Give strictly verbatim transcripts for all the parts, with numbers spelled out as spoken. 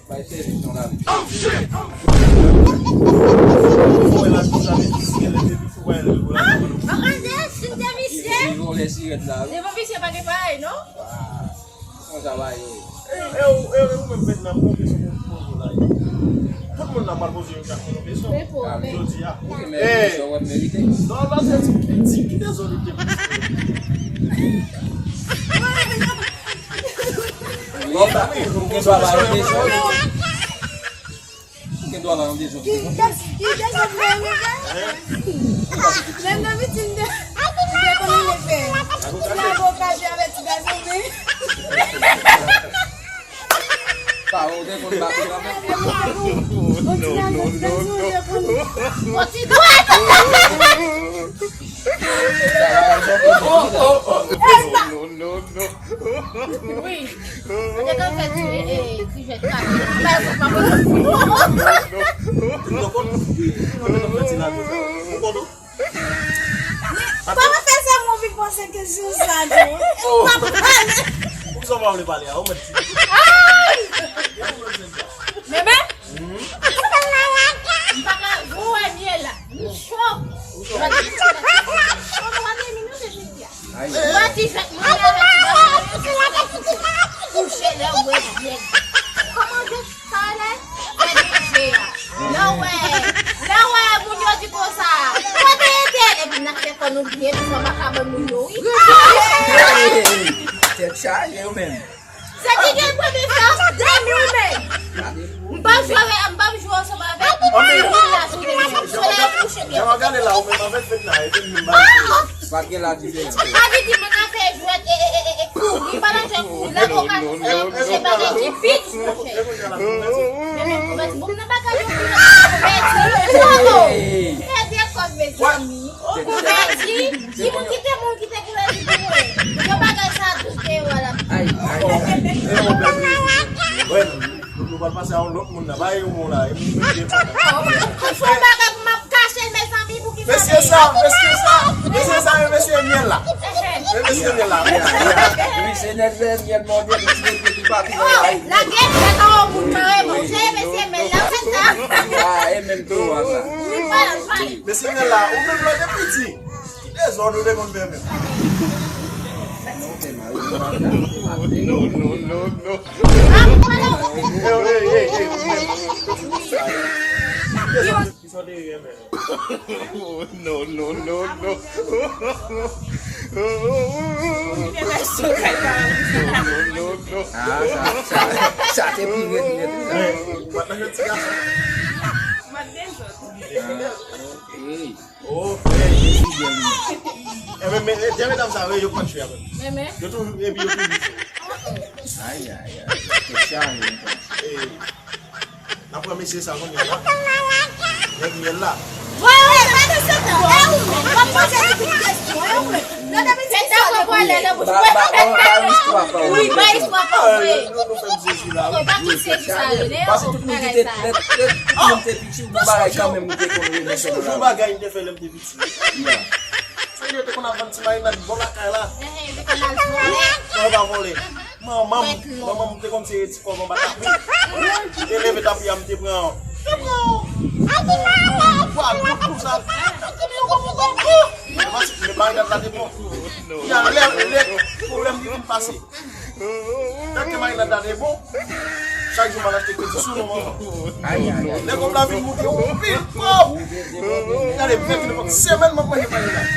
Bay sèvis nan lavi. Fò wè la, tout sa, men, si gen lè depi fò wè lè pou la. An, an, an, si te misye. Li vòlè sirèt la, wi. Devan misye pa gen parèy, non? Konsa va ye. E, e, e, e, ou menm fèt nan pwofesyon pou poze la. Tout moun nan pral poze yon kesyon. Jodi a. Ou gen mèt kesyon w ap merite. Non, non, se ti, ti, ki dezòd ou te poze. Bon, sa, ou gen dwa ba yon dezòd. Ou gen dwa ba yon dezòd. Ki, ki, ki dezòd mwen rive? Menm nan mitin de, m te konn rive fè. Ti avoka jwe avèk ti gazonnen. Pa, ou te konn ba kou kanmenm. Yon ti gazonnen, yon ti dwèt. Oh, oh, oh. Non, non, non. Wi. Mwen te konn fè ti, e, e, ti jwèt kati. Mwen pa konn. Mwen te konn fè ti lago sa. Ou konn ou? Kòman fè sa mwen vin panse ke se sa, non? Ou pa pale. Poukisa w pa vle pale a? Ou mèt di. Ay! Men, men, m pa ka, ou wè m ye la. M cho. Ou cho. Ou wè ti jwèt mwen ye avèk ti gazonnen, kouche lè w bwè byè. Kòman jwèt sa rele? Fè de je a. Lè w wè, lè w wè moun yo di konsa, kote Etèl? Epi n ap fè kò nou byen, epi fò m pa ka ban moun yo, wi. Tèt chaje, ou menm. Se ki gen pwemye fwa, demi ou menm. M p ap jwe, m p ap jwe ansanm avèk moun la sou demi. Solèy kouche byen. Jan w ap gade la, ou menm avèk fèt la, epi m menm pa. Pa gen la diferans. Sa vle di moun nan fè jwèt, e, e, e, e, e, kouri, pa nan jwèt kouri. Lè koka, e, e, se bagay ki pi di, monchè. Men, men, men, bon, nan bagay yo, kouvèti, kouvèti, kouvèti, mezanmi. Kouvèti, ki moun ki te moun ki te kouvèti pou mwen? Yo bagay sa tou te wè la. Ay, ay, ay. Wè, nou, nou pral pase a yon lòt moun la. Bay yon moun la. E moun ki te fè. Fò bagay pou m ap kache, mezanmi, pou ki sa. Mesye sa, mesye sa, mesye sa, e mesye myèl la. E mesye myèl la. Wi, se nèg myèl mòde, li ti nèg ki pa pi. Oh, lage tèt an moun kareman. Se mesye myèl la, se sa. Ah, e menm tou, a sa. Wi, pale, pale. Mesye myèl la, ou menm lòt e piti. Ki dezòd ou te konn fè menm? Non, non, non, non. Ey, ey, ey, ey. Ki dezòd, ki sa w te renmen? Non, non, non, non. Non, non, non, non. Ah, sa, sa, sa te pi rèd nèt, wi, sa. Ey, ou pa t nan jwèt ti gason? Ah, ok. Oh, frè. Ebyen, men, men, dè medam sa yo, yo konn jwe avè m. Men, men. Yo toujou, epi yo toujou jwe. Ay, ay, ay. Tèt chaje, men. Ey. N ap pran mesye sa kounye a la. Nèg myèl la. Wè, wè, pa nan se tan. E ou menm, w ap poze li tout kesyon, e ou menm. Nan depi se tan, w ap pale nan bouch. Ba, ba, ba, ba istwa pa w. Wi, ba istwa pa w, wi. Nou, nou fè m sezi la, wi. Ba ki sezi sa rele, pase tout moun ki te, lè, lè tout moun te piti, ou bagay kanmenm, ou te konn rele sèl la. Yon bagay m te fè lè m te piti. Se yo te konn ap vann ti marinad bò lakay la. Ehe, yo te konn al vòlè. Non, pa vòlè. Manman m, manman m te konn sere ti kòb anba tapi. Te leve tapi a, m te pran, te pran yon gwa gout konsa. M te pran yon gwo gwo gwo. Men marinad la te bon. Kounya lè, lè pwoblèm li vin pase. Tanke marinad la te bon, chak jou m al achte kredi sou non manman. Ay, ay, ay. Lè kòb la vin moute, yon pil kòb. Gade, m fè nenpòt semèn m ap manje marinad.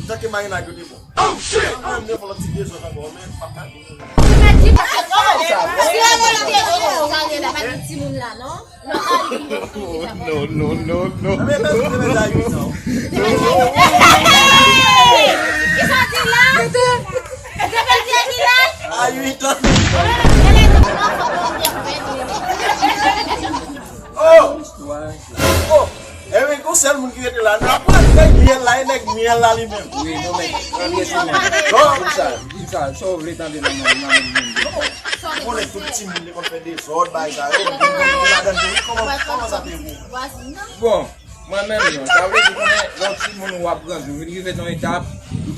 Tanke marinad yo te bon. Oh, shit! Mwen menm, lè fò lòt ti dezòd ankò, men m p ap gade. Ou mèt di pa sa, non. Si yon moun te, oh, sa gen la, pa gen timoun la, non. Non, non, non, non. Kisa di la? Te pèdi a ki laj? A uit an. Oh! Oh! Epi gon sèl moun ki rete la. N ap pran nèg myèl la, e nèg myèl la li menm. Wi, nou menm. Premye semèn. Bon. Di sa, di sa, sa w vle tande nan men, nan men moun. Ou konnen tout timoun li konn fè dezòd, bagay sa yo. Ou ladan tou, wi, kòman, kòman sa te ye pou ou? Bon, mwen menm, non. Sa vle di, konnen, lè w timoun ou ap grandi, ou vin rive nan yon etap, ou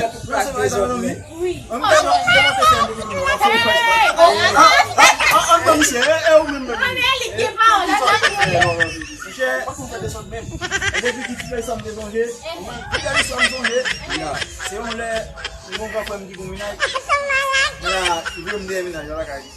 fè tout plas dezòd menm. Wi. An, m te, m te, m te fè yon depi mwen. An, an, an, an, misye, e, e ou menm, menm. Ann, e li ki gen pawòl la, sa li ye. Misye, pa konn fè dezòd menm. E depi ki ti fè sa m te sonje. Ki fè sa m sonje. Ya. Se yon lè, se yon gran frè m ki gon mennaj. Ya, li vle m dèyè mennaj la lakay li.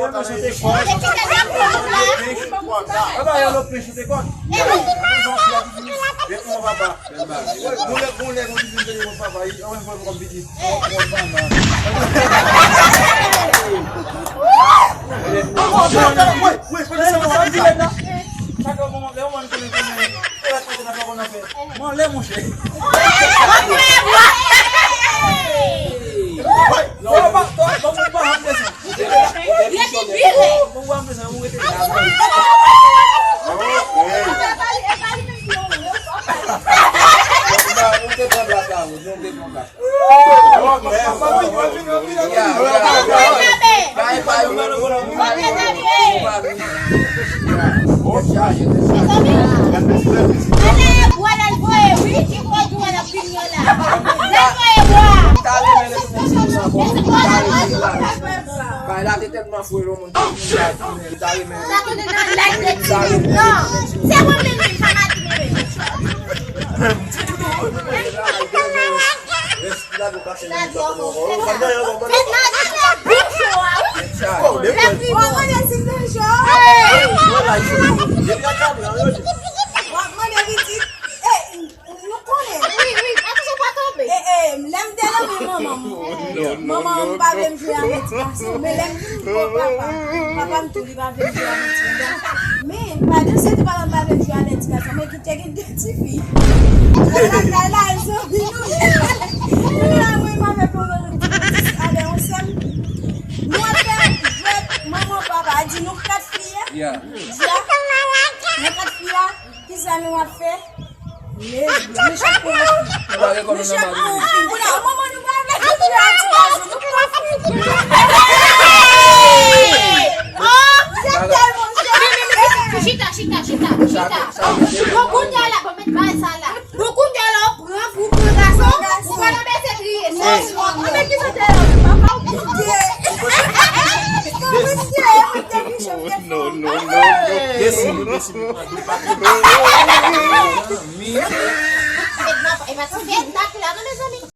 Yo, mwen chante kòd. Papa, yo, lòt mwen chante kòd. Gon lè, gon lè, gon lè, gon lè, gon lè, gon lè, gon lè, gon lè, gon lè, Mwen lè, monchè. Yo, pa, pa, pa, pa, pa, pa, Bay la te tèlman fre, yon moun ki ta renmen. Sa konn nan lèt de Tibib, non. Se mwen menm, menm, sa Mati menm. Respira, nou ka fè yon mitan pou nou. Fèt Mati, fèt bouch ou a, wi. Fèt bouch ou a. W ap mande pitit. Nou konnen. Wi, wi, atouche pa tonbe. E, e, lè m te nan men manman m, manman m pa vle m jwe avèk ti gason. Men lè m vin gwo papa, papa m tou li pa vle m jwe avèk ti gason. Men, pa de se te papa m pa vle m jwe avèk ti gason, men ki te gen de ti fi. Lakay la, e zanmi nou ye. Kounye a, mwen, m avèk yon ti, avèk yon sè m. Nou ap fè jwèt manman papa, di nou kat fi a. Di a, nou kat fi a. Kisa nou ap fè? Leve, nou chak pran yon fi. Nou pa rekòmann anba nou. Kounye a, manman nou pa vle nou jwe a ti gason, nou pran fi. Oh! Se tèlman chè. Chita, chita, chita, chita. Bon, kounye a la, bon, met bagay sa la. Bon, kounye a la, ou pran fi, ou pran gason, ou pa nan bese kriye. Non, non, non. Anben, kisa te la, papa, ou pran. Mesye, mwen te vin chèf de fanm. Desi, desi. Fedna, e pa ti Fedna ki la non, mezanmi.